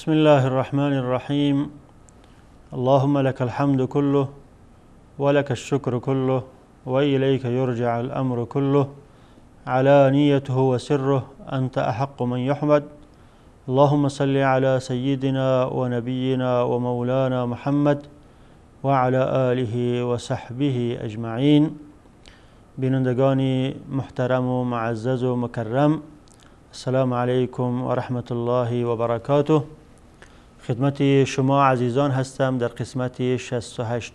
بسم الله الرحمن الرحیم. اللهم لك الحمد كله ولك الشكر كله وإليك يرجع الأمر كله، علانيته وسره، أنت أحق من يحمد. اللهم صل على سيدنا ونبينا ومولانا محمد وعلى آله وصحبه اجمعین. بینندگان محترم و معزز و مکرم، السلام علیکم و رحمت الله و برکاته. خدمت شما عزیزان هستم در قسمت 68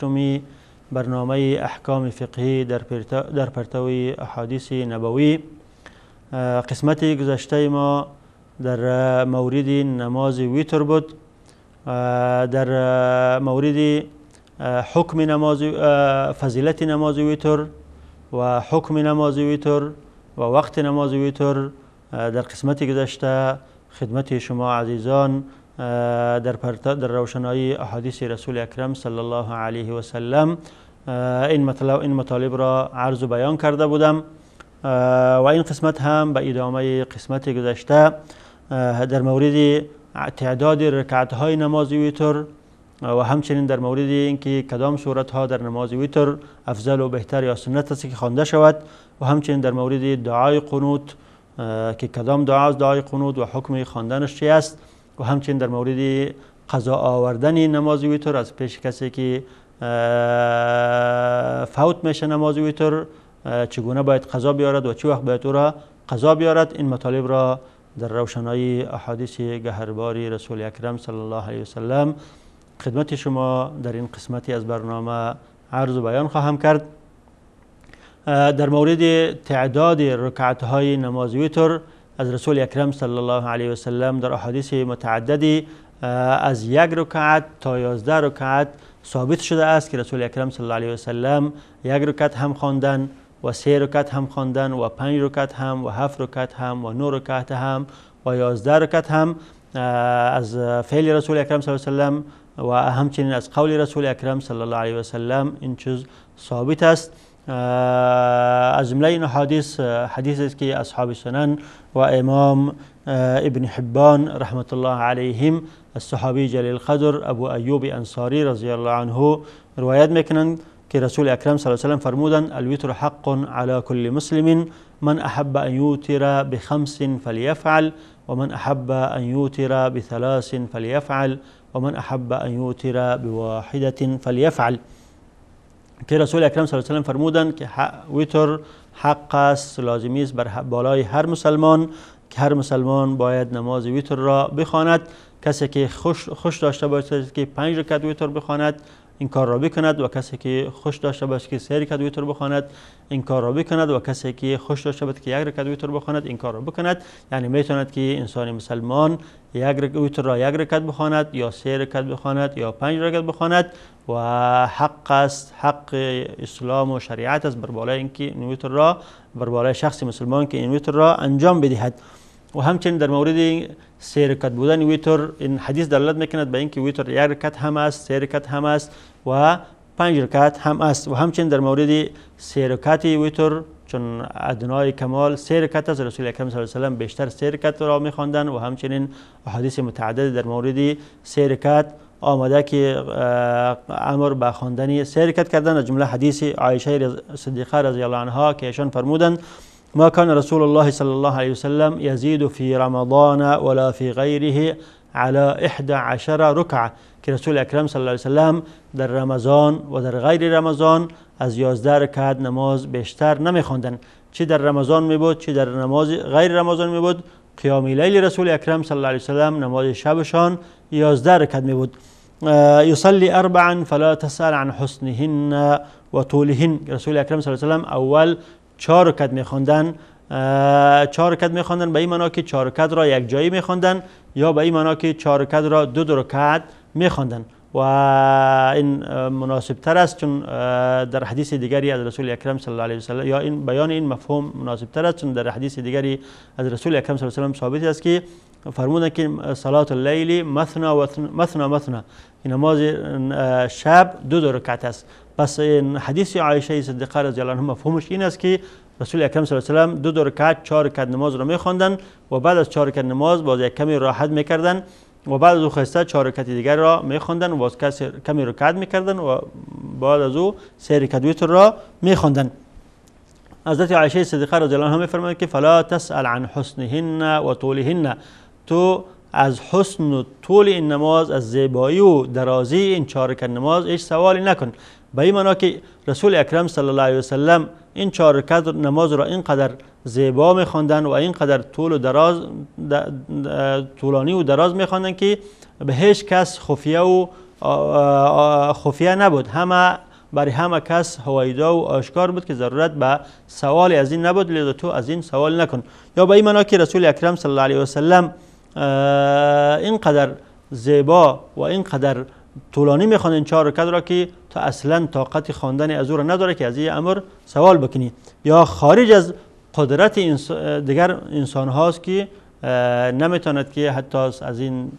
برنامه احکام فقهی در پرتو احادیث نبوی. قسمت گذشته ما در مورد نماز ویتر بود، در مورد حکم نماز، فضیلت نماز ویتر و حکم نماز ویتر و وقت نماز ویتر. در قسمت گذشته خدمت شما عزیزان در روشنایی احادیث رسول اکرم صلی الله علیه و سلم این مطالب را عرض و بیان کرده بودم و این قسمت هم به ادامه قسمت گذشته در مورد تعداد رکعت های نماز ویتر و همچنین در مورد اینکه کدام سورت ها در نماز ویتر افضل و بهتر یا سنت است که خوانده شود و همچنین در مورد دعای قنوت که کدام دعا از دعای قنوت و حکم خواندنش چی است و همچنین در مورد قضا آوردن نماز ویتر از پیش کسی که فوت میشه نماز ویتر چگونه باید قضا بیارد و چه وقت باید او را قضا بیارد. این مطالب را در روشنایی احادیث گهرباری رسول اکرم صلی الله علیه وسلم خدمت شما در این قسمتی از برنامه عرض و بیان خواهم کرد. در مورد تعداد رکعت های نماز ویتر از رسول اکرم صلی الله علیه وسلم در احادیث متعددی از 1 رکعت تا 11 رکعت ثابت شده است که رسول اکرم صلی الله علیه وسلم 1 رکعت هم خواندن و 3 رکعت هم خواندن و 5 رکعت هم و 7 رکعت هم و 9 رکعت هم و 11 رکعت هم از فعل رسول اکرم صلی الله علیه وسلم و همچنین از قول رسول اکرم صلی الله علیه وسلم این چیز ثابت است. از جمله این حدیث حدیث است که اصحاب سنن و امام ابن حبان رحمت الله علیهم از صحابی جلیل قدر ابو ایوب انصاری رضی الله عنه روایت میکنند که رسول اکرم صلی الله علیه وسلم فرمودند: الوتر حق على كل مسلم، من احب ان یوتر بخمس فلیفعل، ومن احب ان یوتر بثلاث فلیفعل، ومن احب ان یوتر بواحدة فلیفعل. که رسول اکرم صلی الله علیه وسلم فرمودند که ویتر حق است، لازمی است بر بالای هر مسلمان که هر مسلمان باید نماز ویتر را بخواند. کسی که خوش داشته باشد که 5 رکعت ویتر بخواند این کار را بکند و کسی که خوش داشته باشد که 3 رکعت ویتر بخواند این کار را بکند و کسی که خوش داشته باشد که 1 رکعت ویتر بخواند این کار را بکند. یعنی میتواند که انسان مسلمان 1 ویتر را 1 رکعت بخواند یا 3 رکعت بخواند یا 5 رکعت بخواند و حق است، حق اسلام و شریعت است بر بالای اینکه این ویتر را بر بالای شخص مسلمان که این ویتر را انجام بدهد. و همچنین در مورد 3 رکعت بودن ویتر این حدیث دلالت میکند به اینکه ویتر 1 رکعت هم است، 3 رکعت هم است و 5 رکعت هم است. و همچنین در مورد 3 رکعت ویتر چون ادنای کمال 3 رکعت است، رسول اکرم صلی الله علیه و سلم بیشتر 3 رکعت را میخواندند و همچنین احادیث متعدد در مورد 3 رکعت آمده که امر به خواندن 3 رکعت کردن. از جمله حدیث عایشه صدیقه رضی الله عنها که ایشان فرمودند: ما كان رسول الله صلى الله عليه وسلم يزيد في رمضان ولا في غيره على 11 ركعة. که رسول اکرم صلی الله علیه وسلم در رمضان و در غیر رمضان از 11 رکعت نماز بیشتر نمیخواندند. چه در رمضان می بود چه در نماز غیر رمضان می بود، قیام لیل رسول اکرم صلی الله علیه وسلم نماز شبشان 11 رکعت می بود. يصلي 4 فلا تسأل عن حسنهن وطولهن. رسول اکرم صلی الله علیه وسلم اول 4 رکعت میخواندن، 4 رکعت میخواندن به این معنا که 4 رکعت را یک جایی میخواندن یا به این معنا که 4 رکعت را 2 رکعت میخواندن و این مناسب تر است، چون در حدیث دیگری از رسول اکرم صلی الله علیه و سلم یا این بیان این مفهوم مناسب تر است، چون در حدیث دیگری از رسول اکرم صلی الله علیه و سلم ثابت است که فرمودند که صلات اللیل مثنا مثنا مثنا، نماز شب 2 رکعت است. پس این حدیث عایشه صدیقه رضی الله عنها مفهومش این است که رسول اکرم صلی الله علیه و سلم 2 رکعت 4 رکعت نماز را میخواندن و بعد از 4 رکعت نماز باز یک کمی راحت میکردن و بعد از او خسته 4 رکعت دیگر را میخواندن و باز کمی رکعت میکردن و بعد از او 3 رکعت وتر را میخواندن. حضرت عایشه صدیقه رضی الله عنها میفرماید که فلا تسأل عن حسنهن و طولهن، تو از حسن و طول این نماز، از زیبایی و درازی این 4 رکعت نماز هیچ سوالی نکن. به این معنا که رسول اکرم صلی الله علیه وسلم این 4 رکعت نماز را اینقدر زیبا میخواندن و اینقدر طول و دراز، طولانی و دراز میخواندن که به هیچ کس خفیه و خفیه نبود، همه برای همه کس هویدا و آشکار بود که ضرورت به سوال از این نبود، لذا تو از این سوال نکن. یا به این معنا که رسول اکرم صلی الله علیه وسلم اینقدر زیبا و اینقدر طولانی میخوان این 4 رکعت را که تا اصلا طاقت خواندن از او را نداره که از این امر سوال بکنی، یا خارج از قدرت دیگر انسان هاست که نمیتواند که حتی از این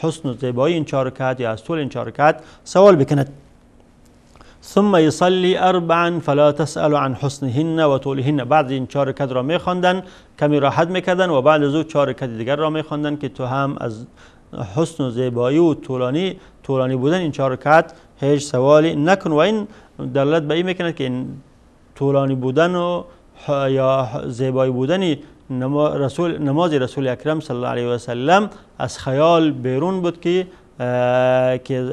حسن و زیبایی این 4 رکعت یا از طول این 4 رکعت سوال بکند. ثم يصلي اربعا فلا تسأل عن حسنهن و طولهن. بعد این 4 رکعت را میخواندن، کمی راحت میکردن و بعد از او 4 رکعت دیگر را میخواندن که تو هم از حسن و زیبایی و طولانی بودن این 4 رکعت هیچ سوالی نکن. و این دلالت به این میکند که این طولانی بودن و یا زیبایی بودن نماز رسول اکرم صلی الله علیه و سلم از خیال بیرون بود که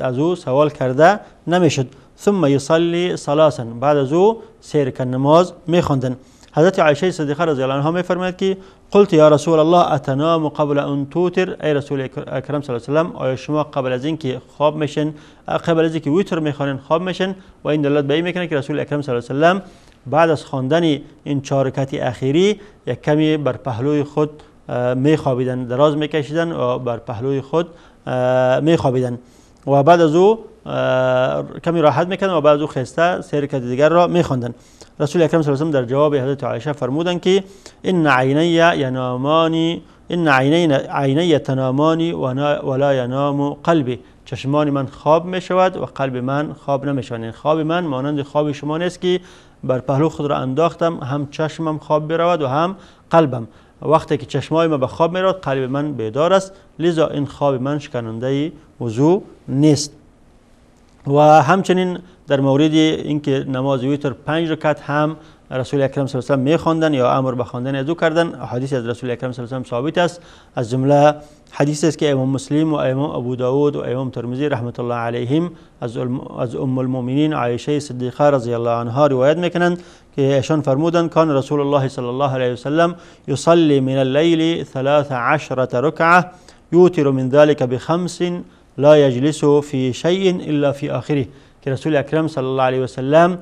از او سوال کرده نمیشد. ثم یصلی ثلاثا، بعد از او 3 رکعت نماز میخواندن. حضرت عایشه صدیقه رضی الله عنها میفرماید که قلت یا رسول الله اتنام قبل ان توتر، ای رسول اکرم صلی الله علیه و سلم آیا شما قبل از اینکه خواب میشن، قبل از اینکه وتر میخوانین خواب میشن؟ و این دلالت به این میکنه که رسول اکرم صلی الله علیه و سلم بعد از خواندن این 4 رکعت اخیری یک کمی بر پهلوی خود میخوابیدن، دراز میکشیدن و بر پهلوی خود میخوابیدن و بعد از او کمی راحت میکردن و بعد از او خسته 3 رکعت دیگر را میخواندن. رسول اکرم صلی الله علیه و سلم در جواب حضرت عایشه فرمودند که ان عینی ینامان، ان عینی تنامان ولا ینام قلبی، چشمان من خواب میشود و قلب من خواب نمیشود. یعنی خواب من مانند خواب شما نیست که بر پهلو خود را انداختم هم چشمم خواب برود و هم قلبم. وقتی که چشمای من به خواب میرود قلب من بیدار است، لذا این خواب من شکننده وضو نیست. و همچنین در مورد اینکه نماز وتر 5 رکعت هم رسول اکرم صلی الله علیه و سلم میخواندن یا امر به خواندن از او کردن، حدیث از رسول اکرم صلی الله علیه و سلم ثابت است. از جمله حدیث است که امام مسلم و امام ابو داود و امام ترمذی رحمت الله علیهم از ام المؤمنین عایشه صدیقه رضی الله عنها روایت میکنند که ایشان فرمودند کان رسول الله صلی الله علیه و سلم یصلی من اللیل 13 رکعه یوتر من ذلك بخمس لا یجلس فی شیء الا فی آخره، که رسول اکرم صلی الله علیه و سلم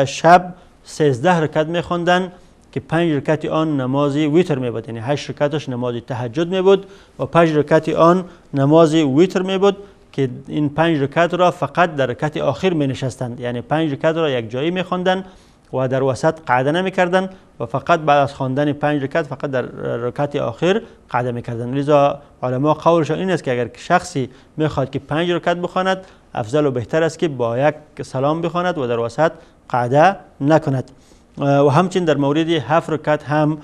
شب 13 رکعت میخواندن که 5 رکعت آن نماز وتر می بود، یعنی 8 رکعتش نماز تهجد می بود و 5 رکعت آن نماز وتر می بود که این 5 رکعت را فقط در رکعت آخر می نشستند، یعنی 5 رکعت را یک جایی می خواندن و در وسط قعده نمی کردن و فقط بعد از خواندن 5 رکعت فقط در رکعت آخر قعده می کردن. لذا علما قولشان این است که اگر شخصی می خواهد که 5 رکعت بخواند افضل و بهتر است که با یک سلام بخواند و در وسط قعده نکند. و همچنین در مورد 7 رکعت هم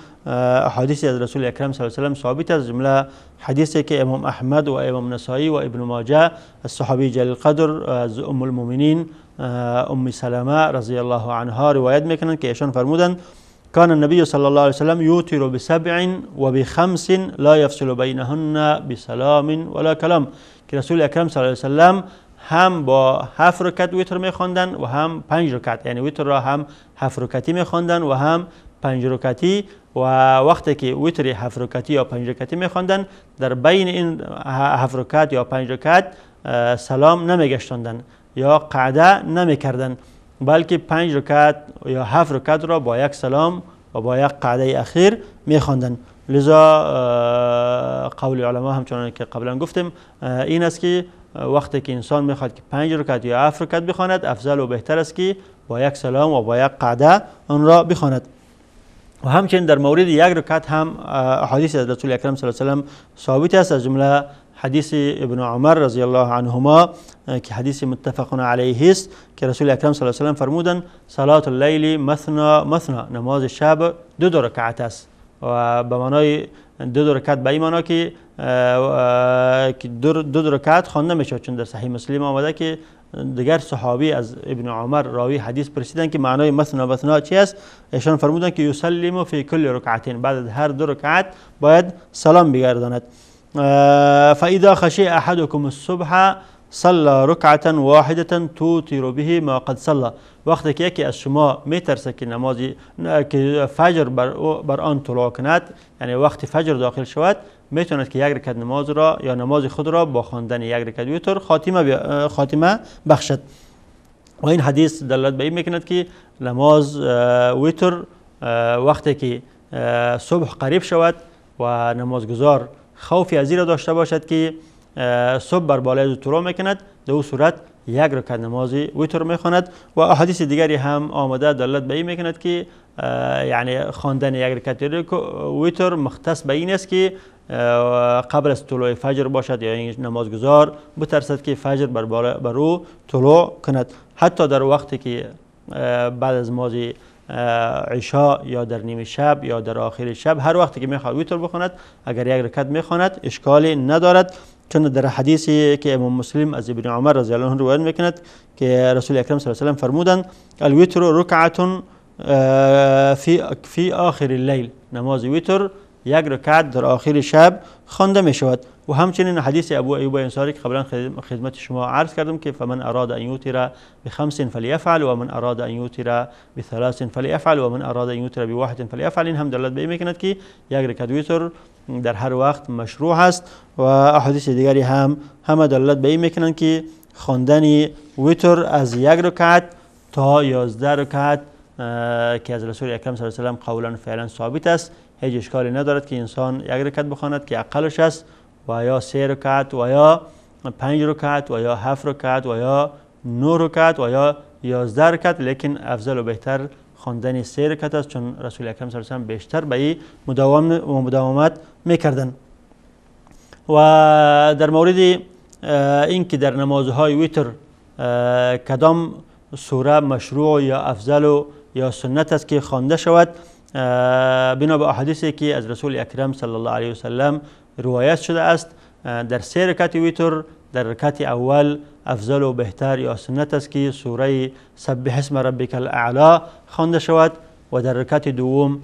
احادیث از رسول اکرم صلی الله علیه و سلم ثابت است، جمله حدیثی که امام احمد و امام نسائی و ابن ماجه از صحابی جلیل قدر از ام المؤمنین ام سلمه رضی الله عنها روایت میکنند که ایشان فرمودند كان النبي صلى الله عليه وسلم يوتر بسبع وبخمس لا يفصل بينهن بسلام ولا كلام، که رسول اکرم صلی الله علیه و سلم هم با 7 رکعت وتر میخواندن و هم 5 رکعت، یعنی وتر را هم 7 رکعتی میخواندن و هم 5 رکعتی. و وقتی که وتر 7 رکعتی یا 5 رکعتی میخواندن در بین این 7 رکعت یا 5 رکعت سلام نمیگشتاندن یا قعده نمیکردن، بلکه 5 رکعت یا 7 رکعت را با یک سلام و با یک قعده اخیر میخواندن. لذا قول علما همچنان که قبلا گفتیم این است که وقتی که انسان میخواد که 5 رکعت یا 7 رکعت بخواند افضل و بهتر است که با یک سلام و با یک قعده آن را بخواند. و همچنین در مورد 1 رکعت هم احادیث از رسول اکرم صلی الله علیه و سلم ثابت است، از جمله حدیث ابن عمر رضی الله عنهما که حدیث متفق علیه است که رسول اکرم صلی الله علیه و سلم فرمودند صلاة اللیل مثنا مثنا، نماز شب 2 رکعت است و به معنای 2 رکعت به این معنا که دو رکعت خوانده میشود، چون در صحیح مسلم آمده که دیگر صحابی از ابن عمر راوی حدیث پرسیدن که معنای مثنا مثنا چی است، ایشان فرمودند که یسلم فی کل رکعتین، بعد از هر دو رکعت باید سلام بگرداند. فاذا خشی احدكم الصبح صلى ركعة واحدة توتر به ما قد صلى. وقتی که یکی از شما میترسه که نمازی که فجر بر آن طلوع کند، یعنی وقتی فجر داخل شود، میتواند که یک رکعت نماز را یا نماز خود را با خواندن یک رکعت وتر خاتمه بخشد. و این حدیث دلالت به این میکند که نماز وتر وقتی که صبح قریب شود و نمازگزار خوفی از این را داشته باشد که صبح بر بالای طلوع میکند، در او صورت یک رکعت نماز وتر میخواند. و احادیث دیگری هم آمده دلالت به این میکند که یعنی خواندن یک رکعت وتر مختص به این است که قبل از طلوع فجر باشد، یا این نمازگزار بترسد که فجر بر او طلوع کند. حتی در وقتی که بعد از نماز عشاء یا در نیمه شب یا در آخر شب، هر وقتی که میخواد وتر بخواند، اگر یک رکعت میخواند اشکالی ندارد، چون در حدیثی که امام مسلم از ابن عمر رضی الله عنه روایت میکند که رسول اکرم صلی الله علیه و سلم فرمودند الوتر رکعة فی آخر اللیل، نماز وتر یک رکعت در آخر شب خوانده می شود. و همچنین حدیث ابو ایوب انصاری که قبلا خدمت شما عرض کردم که فمن اراد ان یوتر بخمس فلیفعل و من اراد ان یوتر بثلاث فلیفعل و من اراد ان یوتر بواحد فلیفعل، این هم دلالت به این میکند که یک رکعت وتر در هر وقت مشروع است. و احادیث دیگری هم همه دلالت به این میکنند که خواندن وتر از یک رکعت تا 11 رکعت که از رسول اکرم صلی الله علیه و سلم قولا فعلا ثابت است، هیچ اشکالی ندارد که انسان یک رکعت بخواند که اقلش است، و یا 3 رکعت و یا 5 رکعت و یا 7 رکعت و یا 9 رکعت و یا 11 رکعت، لیکن افضل و بهتر خواندن 3 رکعت است، چون رسول اکرم صلی الله علیه و سلم بیشتر به این مداومت میکردند. و در مورد اینکه در نمازهای وتر کدام سوره مشروع یا افضل یا سنت است که خوانده شود، بنا به احادیثی که از رسول اکرم صلی الله علیه و سلم روایت شده است، در 3 رکعت وتر در رکعت اول افضل و بهتر یا سنت است که سوره سبح اسم ربک الاعلی خوانده شود، و در رکعت دوم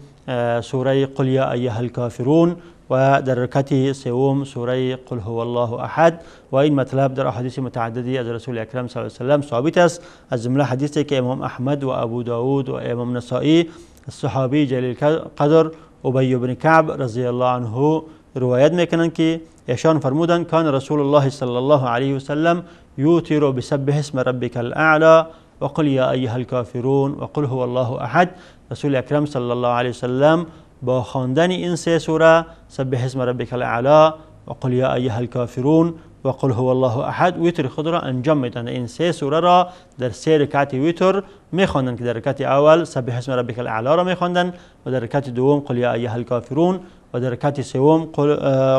سوره قل یا ایها الکافرون، و در رکعت سوم سوره قل هو الله احد. و این مطلب در احادیث متعددی از رسول اکرم صلی الله علیه و سلم ثابت است، از جمله حدیثی که امام احمد و ابو داود و امام نسائی الصحابی جلیل قدر ابی بن کعب رضی الله عنه روایت میکنند که ایشان فرمودند کان رسول الله صلی الله علیه و سلم یوتر بسبح اسم ربک الاعلی و قل یا ایها الکافرون و قل هو الله احد. رسول اکرم صلی الله علیه و سلم با خواندن این 3 سوره سبح اسم ربک الاعلی و قل یا ایها الکافرون و قل هو الله احد وتر خود را انجام میدادند. این 3 سوره را در 3 رکعت وتر میخواندند که در رکعت اول سبح اسم ربک الاعلی را میخواندند، و در رکعت دوم قل یا ایها الکافرون، و در رکعت سوم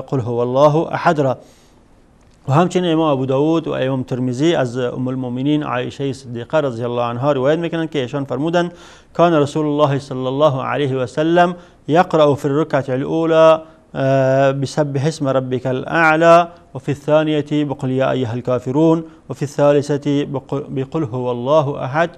قل هو الله احد را. و همچنین امام ابو داود و امام ترمذی از ام المؤمنین عایشه صدیقه رضی الله عنها روایت میکنند که ایشان فرمودند کان رسول الله صلی الله علیه و سلم یقرأ فی الرکعة الاولى بسبح اسم ربك الأعلى وفي الثانية بقل يا أيها الكافرون وفي الثالثة بقل هو الله أحد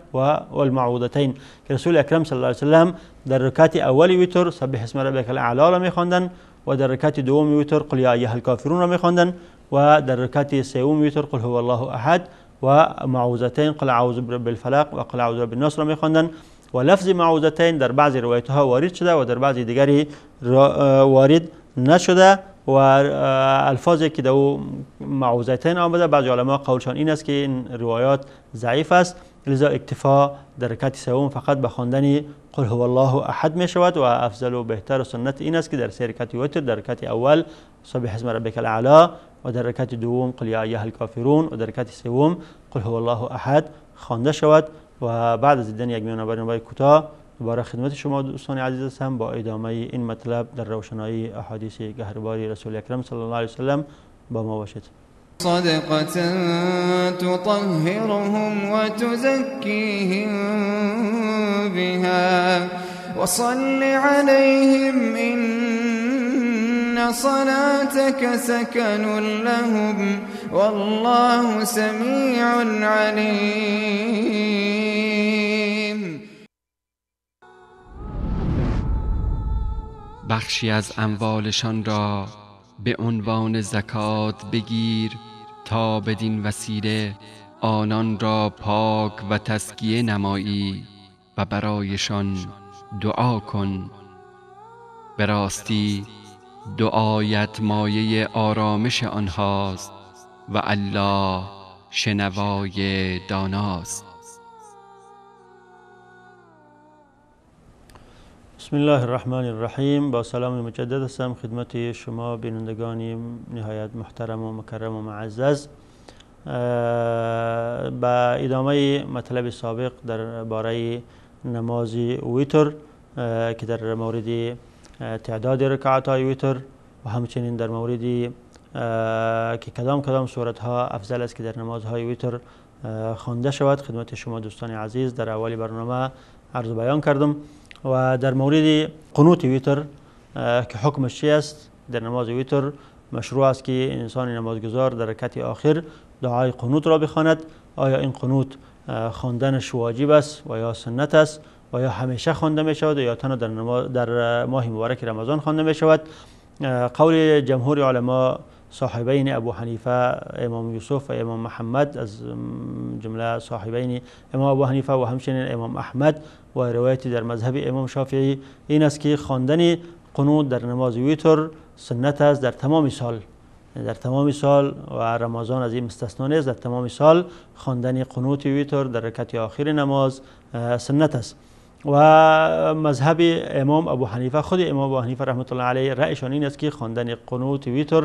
والمعوذتين. که رسول اکرم صلی الله علیه و سلم در رکعت اول وتر سبح اسم ربک الاعلی را میخواندند، و در رکعت دوم وتر قل یا ایها الکافرون را میخواندند، و در رکعت سوم وتر قل هو الله احد و معوذتین قل اعوذ برب الفلق و قل اعوذ برب الناس را میخواندند. و لفظ معوذتین در بعضی روایت ها وارد شده و در بعضی دیگری وارد نشده، و الفاظی که در معوذتین آمده بعضی علما قولشان این است که این روایات ضعیف است، لذا اکتفا در رکعت سوم فقط به خواندن قل هو الله احد می شود. و افضل و بهتر و سنت این است که در 3 رکعت وتر در رکعت اول سبح اسم ربک الاعلی و در رکعت دوم قل یا ایها الکافرون و در رکعت سوم قل هو الله احد خوانده شود. و بعد از دیدن یک میانه برنامه کوتاه دوباره خدمت شما دوستان عزیز هستم با ادامه این مطلب در روشنایی احادیث گهرباری رسول اکرم صلی الله علیه و سلم. با ما باشید. صدقة تطهرهم وتزكيهم بها وصل عليهم إن صلاتك سكن لهم والله سميع عليم. بخشی از اموالشان را به عنوان زکات بگیر تا بدین وسیله آنان را پاک و تزکیه نمایی و برایشان دعا کن. به راستی دعایت مایه آرامش آنهاست و الله شنوای داناست. بسم الله الرحمن الرحیم. با سلام مجدد هستم خدمت شما بینندگان نهایت محترم و مکرم و معزز. با ادامه مطلب سابق در باره نماز ویتر که در مورد تعداد رکعت های ویتر و همچنین در مورد که کدام کدام سورت ها افضل است که در نمازهای ویتر خوانده شود، خدمت شما دوستان عزیز در اول برنامه عرض و بیان کردم. و در مورد قنوت ویتر که حکمش چی است، در نماز ویتر مشروع است که انسان نمازگزار در رکعت آخر دعای قنوت را بخواند. آیا این قنوت خواندنش واجب است و یا سنت است و یا همیشه خوانده می شود یا تنها در ماه مبارک رمضان خوانده می شود؟ قول جمهور علما صاحبین ابو حنیفه، امام یوسف و امام محمد، از جمله صاحبین امام ابو حنیفه و همچنین امام احمد و روایتی در مذهب امام شافعی این است که خواندن قنوت در نماز ویتر سنت است در تمام سال، در تمام سال و رمضان از این مستثنا نیست. در تمام سال خواندن قنوت ویتر در رکعت آخر نماز سنت است. و مذهب امام ابو حنیفه، خود امام ابو حنیفه رحمت الله علیه رأیشان این است که خواندن قنوت ویتر،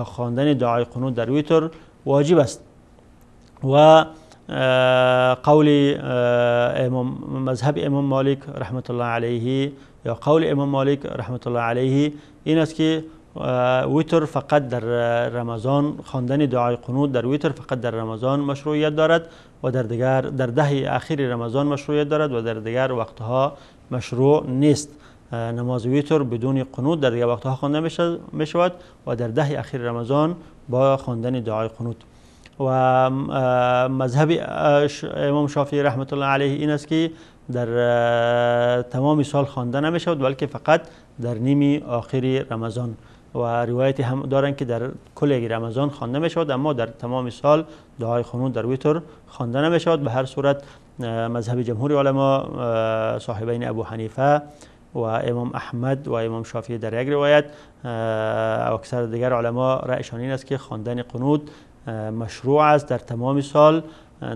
خواندن دعای قنوت در ویتر واجب است. و قول امام مذهب امام مالک رحمت الله علیه یا قول امام مالک رحمت الله علیه این است که ویتر فقط در رمضان، خواندن دعای قنوت در ویتر فقط در رمضان مشروعیت دارد و در دیگر در دهه اخیر رمضان مشروعیت دارد و در دیگر وقتها مشروع نیست. نماز ویتر بدون قنوت در دیگر وقتها خوانده می شود و در دهه اخیر رمضان با خواندن دعای قنوت. و مذهب امام شافعی رحمت الله علیه این است که در تمام سال خوانده نمی شود بلکه فقط در نیمی آخر رمضان، و روایتی هم دارند که در کل رمضان خوانده می شود اما در تمام سال دعای قنوت در ویتر خوانده نمی شود. به هر صورت مذهب جمهور علما صاحبین ابو حنیفه و امام احمد و امام شافعی در یک روایت و اکثر دیگر علما رأیشان این است که خواندن قنوت مشروع است در تمام سال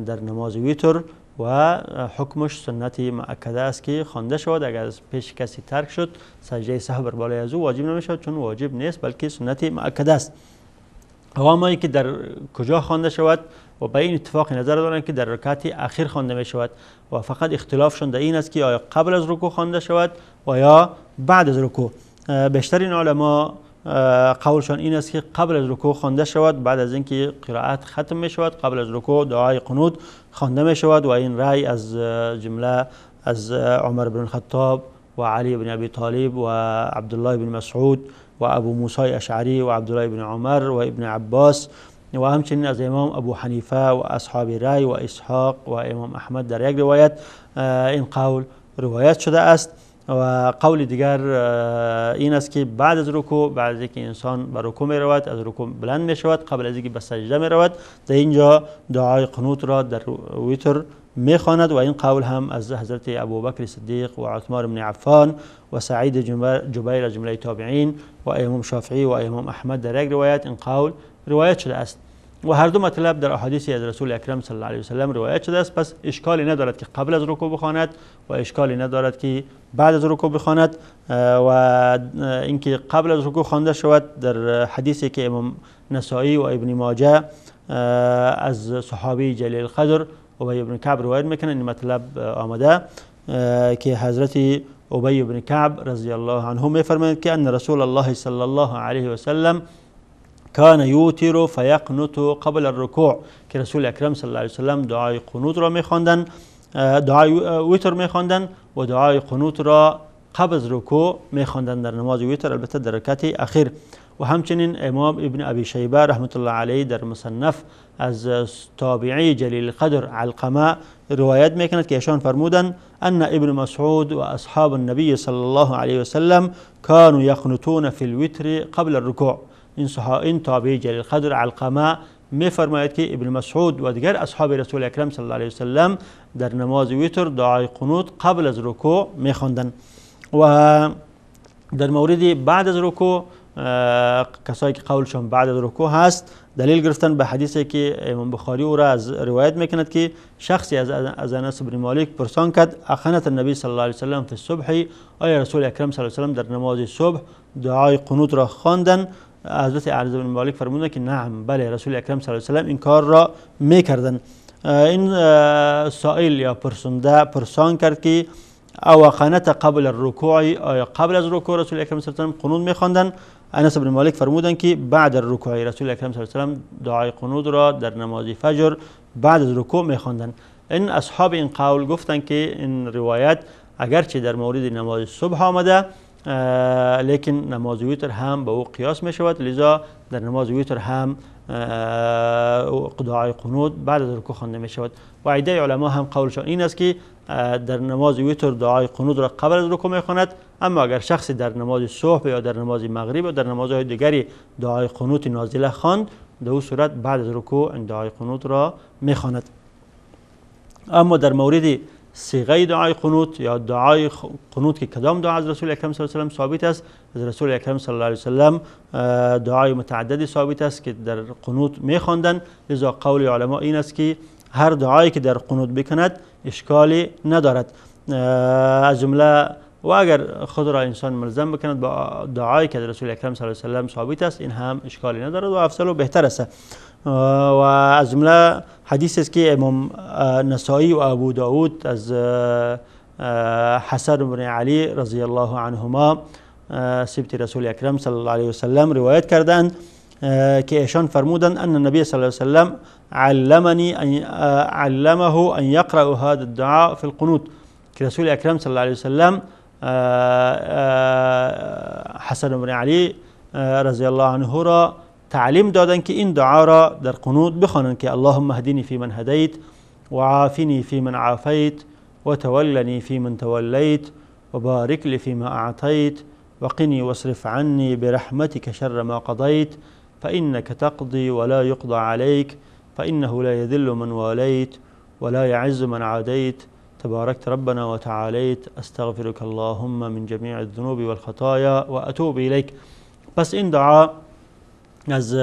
در نماز ویتر و حکمش سنت مؤکده است که خوانده شود. اگر از پیش کسی ترک شد سجده سهو بر بالای از او واجب نمی شود چون واجب نیست بلکه سنت مؤکده است. اما که در کجا خوانده شود و به این اتفاق نظر دارند که در رکعت اخیر خوانده می شود و فقط اختلافشون در این است که آیا قبل از رکوع خوانده شود و یا بعد از رکوع. بیشترین علما قولشان این است که قبل از رکوع خوانده شود، بعد از اینکه قرائت ختم می شود قبل از رکوع دعای قنوت خوانده می شود. و این رأی از جمله از عمر بن الخطاب و علی بن ابی طالب و عبدالله بن مسعود و ابو موسی اشعری و عبدالله بن عمر و ابن عباس و همچنین از امام ابو حنیفه و اصحاب رأی و اسحاق و امام احمد در یک روایت این قول روایت شده است. و قول دیگر این است که بعد از رکوع، بعد از اینکه انسان به رکوع می رود، از رکوع بلند می شود قبل از اینکه به سجده می رود، در اینجا دعای قنوت را در ویتر می خواند. و این قول هم از حضرت ابوبکر صدیق و عثمان بن عفان و سعید جبیر از جمله تابعین و امام شافعی و امام احمد در یک روایت این قول روایت شده است. و هر دو مطلب در احادیث از رسول اکرم صلی الله علیه و سلم روایت شده است. پس اشکالی ندارد که قبل از رکوع بخواند و اشکالی ندارد که بعد از رکوع بخواند. و اینکه قبل از رکوع خوانده شود در حدیثی که امام نسائی و ابن ماجه از صحابی جلیل القدر ابی بن کعب روایت میکنه، این مطلب آمده که حضرت ابی بن کعب رضی الله عنه میفرماید که ان رسول الله صلی الله علیه و سلم كان يوتر فيقنط قبل الركوع، که رسول اکرم صلی الله علیه و سلم دعای قنوت را میخواندن، دعای ویتر میخواندن و دعای قنوت را قبل از رکوع میخواندند در نماز ویتر، البته در رکعت اخیر. و همچنین امام ابن ابی شیبه رحمت الله علیه در مصنف از تابعی جلیل قدر علقمه روایت میکند که ایشان فرمودند ان ابن مسعود و اصحاب النبی صلی الله علیه وسلم كانوا يقنطون في الوتر قبل الركوع. این تابعی جلیل قدر علقمه میفرماید که ابن مسعود و دیگر اصحاب رسول اکرم صلی الله علیه وسلم در نماز ویتر دعای قنوت قبل از رکوع میخواندند. و در مورد بعد از رکوع، کسایی که قولشان بعد از رکوع هست دلیل گرفتن به حدیثی که امام بخاری او را از روایت میکند که شخصی از انس بن مالک پرسان کرد اقنت النبی صلی الله علیه وسلم فی الصبح، آیا رسول اکرم صلی الله علیه وسلم در نماز صبح دعای قنوت را خواندن؟ حضرت انس بن مالک فرمودند که نعم، بله، رسول اکرم صلی الله علیه وسلم این کار را میکردن. این سائل یا پرسنده پرسان کرد که او قنت قبل الرکوع، آیا قبل از رکوع رسول اکرم صلی الله علیه وسلم قنوت میخواندن؟ انس بن مالک فرمودند که بعد الرکوع رسول اکرم صلی الله علیه وسلم دعای قنوت را در نماز فجر بعد از رکوع میخواندند. این اصحاب این قول گفتند که این روایت اگرچه در مورد نماز صبح آمده، لیکن نماز ویتر هم به او قیاس می شود، لذا در نماز ویتر هم دعای قنوت بعد از رکوع خوانده می شود. و عده علما هم قولشان این است که در نماز ویتر دعای قنوت را قبل از رکوع می خواند، اما اگر شخصی در نماز صبح یا در نماز مغرب یا در نمازهای دیگری دعای قنوت نازله خواند، در او صورت بعد از رکوع این دعای قنوت را می خواند. اما در مورد صیغه دعای قنوت یا دعای قنوت که کدام دعا از رسول اکرم صلی الله علیه و سلم ثابت است، از رسول اکرم صلی الله علیه و سلم دعای متعددی ثابت است که در قنوت میخواندند. لذا قول علما این است که هر دعایی که در قنوت بکند اشکالی ندارد. از جمله و اگر خود را انسان ملزم بکند با دعایی که از رسول اکرم صلی الله علیه و سلم ثابت است، این هم اشکالی ندارد و افضل و بهتر است. و از جمله حدیث است که امام نسائی و ابو داود از حسن بن علی رضی الله عنهما سبط رسول اکرم صلی الله علیه و سلم روایت کردند که ایشان فرمودند ان النبی صلی الله علیه و سلم علمه ان یقرأ هذا الدعاء فی القنوت، که رسول اکرم صلی الله علیه و سلم حسن بن علی رضی الله عنه را تعلیم دادن که این دعا را در قنوت بخوانند که اللهم اهدنی فی من هدیت و عافنی فی من عافیت و تولنی فی من تولیت و بارک لی فی ما اعطیت و قنی واصرف عنی برحمتک شر ما قضیت فإنك تقضی ولا يقضى عليك فإنه لا يذل من واليت ولا يعز من عاديت تباركت ربنا وتعاليت استغفرك اللهم من جميع الذنوب والخطايا وأتوب إليك. پس این دعا از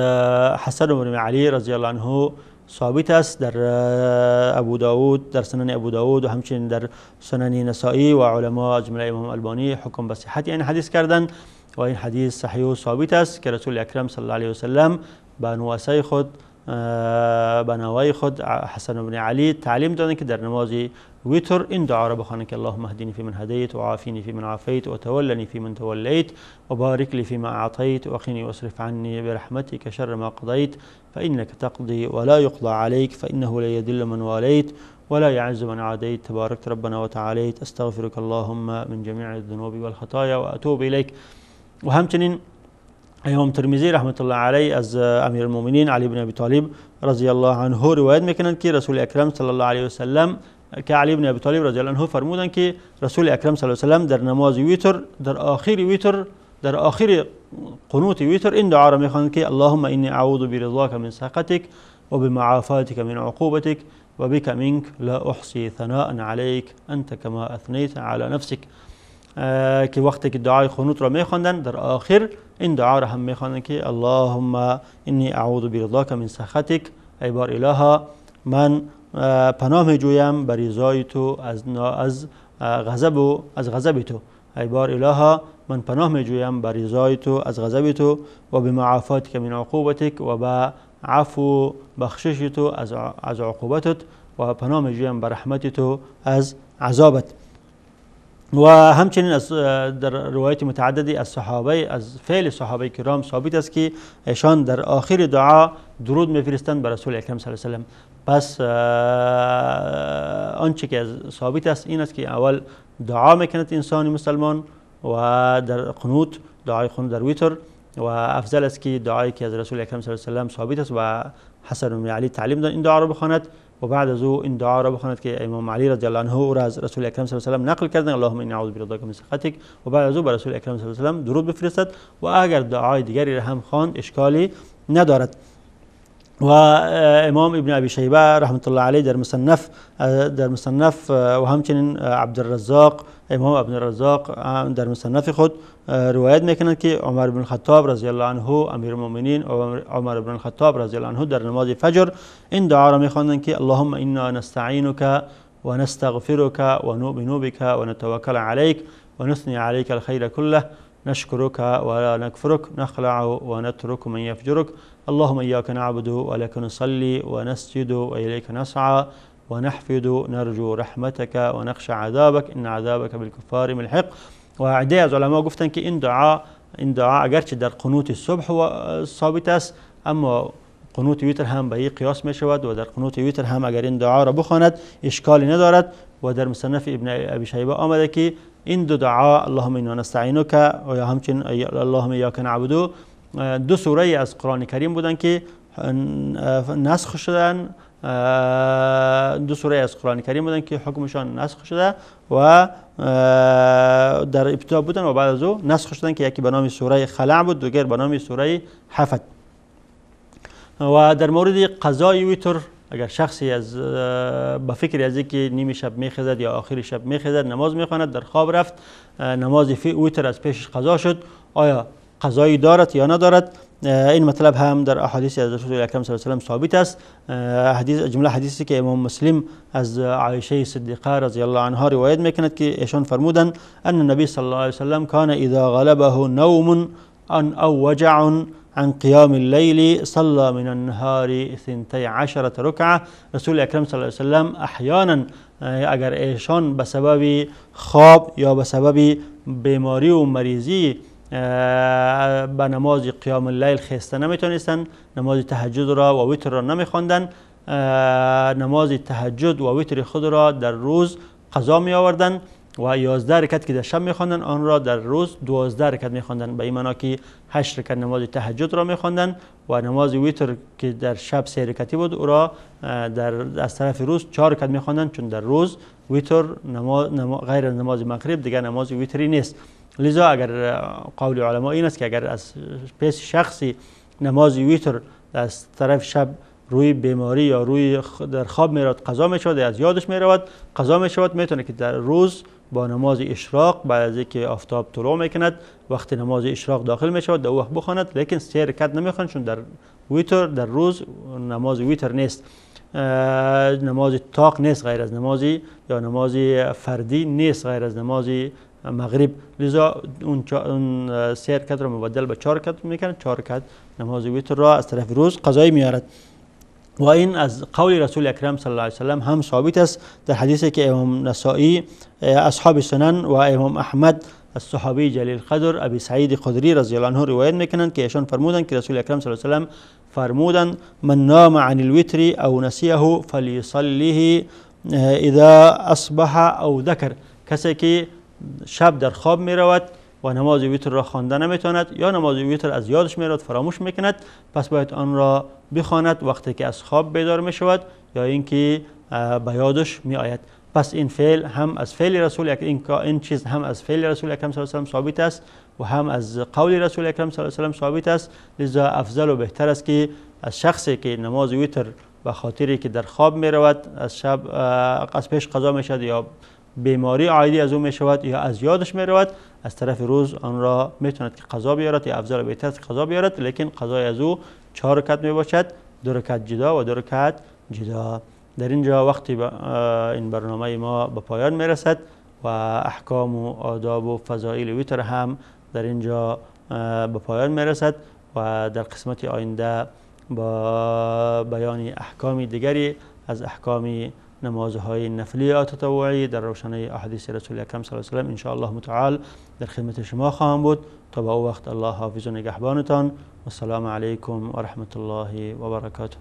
حسن بن علی رضی الله عنه ثابت است در ابو داود، در سنن ابو داود و همچنین در سنن نسائی و علما از جمله امام البانی حکم به صحت این حدیث کردند و این حدیث صحیح و ثابت است که رسول اکرم صلی الله علیه و سلم به نواسه خود، به نوای خود حسن بن علی تعلیم دادند که در نماز ویتر این دعا را بخوانند که اللهم اهدنی فی من هدیت و عافینی فی من عافیت و تولنی فی من تولیت و بارک لی فی ما اعطیت و قنی واصرف عنی برحمتک شر ما قضیت فإنك تقضی ولا يقضى عليك فإنه لا يذل من واليت ولا يعز من عاديت تباركت ربنا وتعاليت استغفرك اللهم من جميع الذنوب والخطايا وأتوب إليك. و همچنین امام ترمذی رحمت الله علیه از امیر المؤمنین علی بن ابی طالب رضی الله عنه روایت میکنند که رسول اکرم صلی الله علیه و سلم، که علی بن ابی طالب رضی الله عنه فرمودند که رسول اکرم صلی الله علیه و سلم در نماز ویتر، در آخر ویتر، در آخر قنوت ویتر این دعا را میخواند که اللهم انی اعوذ برضاک من سخطک و بمعافاتک من عقوبتک و بک منک لا احصی ثناء علیک انت کما اثنیت علی نفسک. که وقتی که دعای قنوت را میخواندن در آخر این دعا را هم میخواندن که اللهم انی اعوذ برضاک من سخطک، ای بار الها من پناه میجویم بر رضای تو از غضب و از غضب تو، ای بار الها من پناه میجویم بر رضای تو از غضب تو و بمعافاتک من عقوبتک، و به عفو بخشش تو از عقوبتت، و پناه میجویم بر رحمت تو از عذابت. و همچنین از در روایت متعددی از صحابه، از فعل صحابه کرام ثابت است که ایشان در آخر دعا درود میفرستند بر رسول اکرم صلی الله علیه و سلم. پس آنچه که ثابت است این است که اول دعا میکند انسان مسلمان و در قنوت، دعای قنوت در ویتر. و افضل است که دعایی که از رسول اکرم صلی الله علیه و سلم ثابت است و حسن بن علی تعلیم داد این دعا را بخواند و بعد از او این دعا را بخواند که امام علی رضی الله عنه او را از رسول اکرم صلی الله علیه و سلم نقل کردند، اللهم انی اعوذ برضاک من سخطک، و بعد از او بر رسول اکرم صلی الله علیه و سلم درود بفرستد و اگر دعای دیگری را هم خواند اشکالی ندارد. و امام ابن ابی شیبه رحمت الله علیه در مصنف و همچنین عبدالرزاق، امام ابن الرزاق در مصنف خود روایت میکنند که عمر بن الخطاب رضی الله عنه، امیر المؤمنین عمر بن الخطاب رضی الله عنه در نماز فجر این دعا را میخواندند که اللهم انا نستعینک و نستغفرک و نؤمن بک و نتوکل علیک و نثنی علیک الخیر كله نشكرك ولا نكفرك نخلع ونترك من يفجرك اللهم إياك نعبد ولك نصلي ونسجد وإليك نسعى ونحفد نرجو رحمتك ونخشى عذابك إن عذابك بالكفار ملحق. و عده از علما گفتن که این دعا اگرچه در قنوت صبح ثابت است، اما قنوت ویتر هم به این قیاس می شود و در قنوت ویتر هم اگر این دعا را بخواند اشکالی ندارد. و در مصنف ابن ابی شیبه آمده که این دو دعا اللهم انا نستعینک و یا همچنین اللهم ایاک نعبد دو سوره از قرآن کریم بودند که نسخ شدن، دو سوره از قرآن کریم بودند که حکمشان نسخ شده و در ابتدا بودن و بعد از او نسخ شدن که یکی به نام سوره خلع بود، دیگر به نام سوره حفد. و در مورد قضای ویتر، اگر شخصی از به فکر از اینکه نیمه شب میخزد یا آخر شب میخزد نماز میخواند، در خواب رفت، نماز ویتر از پیشش قضا شد، آیا قضایی دارد یا ندارد؟ این مطلب هم در احادیث از رسول اکرم صلی الله علیه و سلم ثابت است. حدیث جمله حدیثی که امام مسلم از عایشه صدیقه رضی الله عنها روایت میکند که ایشان فرمودند ان النبی صلی الله علیه و سلم کان اذا غلبه نوم او وجع عن قیام اللیل صلى من النهار 12 رکعه. رسول اکرم صلی الله علیه و سلم احیانا اگر ایشان به سبب خواب یا به سبب بیماری و مریضی به نماز قیام اللیل خسته نمیتونستند، نماز تهجد را و وتر را نمیخواندند، نماز تهجد و وتر خود را در روز قضا می آوردند و 11 رکعت که در شب میخواندند آن را در روز 12 رکعت میخواندند، به این معنا که 8 رکعت نماز تهجد را میخواندند و نماز وتر که در شب 3 رکعتی بود او را در از طرف روز 4 رکعت میخواندند، چون در روز وتر غیر از نماز مغرب دیگر نماز وتری نیست. لذا اگر قول علما این است که اگر از پیش شخصی نماز وتر از طرف شب روی بیماری یا روی در خواب میرود قضا میشود، از یادش میرود قضا میشود، میتونه که در روز با نماز اشراق بعد از اینکه آفتاب طلوع میکند وقت نماز اشراق داخل میشود در وقت بخواند، لیکن 3 رکعت نمیخواند چون در ویتر در روز نماز ویتر نیست، نماز طاق نیست غیر از نمازی یا نماز فردی نیست غیر از نماز مغرب، لذا اون 3 رکعت را مبدل به 4 رکعت میکنند، 4 رکعت نماز ویتر را از طرف روز قضایی میارد. و این از قول رسول اکرم صلی الله علیه و سلم هم ثابت است در حدیثی که امام نسائی، اصحاب سنن و امام احمد از صحابی جلیل قدر ابی سعید خدری رضی الله عنه روایت میکنند که ایشان فرمودند که رسول اکرم صلی الله علیه و سلم فرمودند من نام عن الوتر او نسیه فلیصلیه اذا اصبح او ذکر. کسی که شب در خواب میرود و نماز ویتر را خوانده نمیتواند یا نماز ویتر از یادش میرود فراموش میکند، پس باید آن را بخواند وقتی که از خواب بیدار میشود یا اینکه به یادش میآید. پس این فعل هم از فعل رسول این چیز هم از فعل رسول اکرم صلی الله علیه و سلم ثابت است و هم از قول رسول اکرم صلی الله علیه و سلم ثابت است. لذا افضل و بهتر است که از شخصی که نماز ویتر به خاطری که در خواب میرود از شب از پیش قضا میشود یا بیماری عادی از او می شود یا از یادش می رود، از طرف روز آن را می تواند که قضا بیارد یا افضل بهتر است قضا بیارد، لیکن قضای از او 4 رکعت می باشد، 2 رکعت جدا و 2 رکعت جدا. در اینجا وقتی این برنامه ما به پایان می رسد و احکام و آداب و فضایل ویتر هم در اینجا به پایان می رسد و در قسمت آینده با بیان احکام دیگری از احکام نمازهای نفلی یا تطوعی در روشنای احادیث رسول اکرم صلی الله علیه و سلم ان شاء الله متعال در خدمت شما خواهم بود. تا به او وقت الله حافظ و نگهبانتان. و السلام علیکم و رحمت الله و برکاته.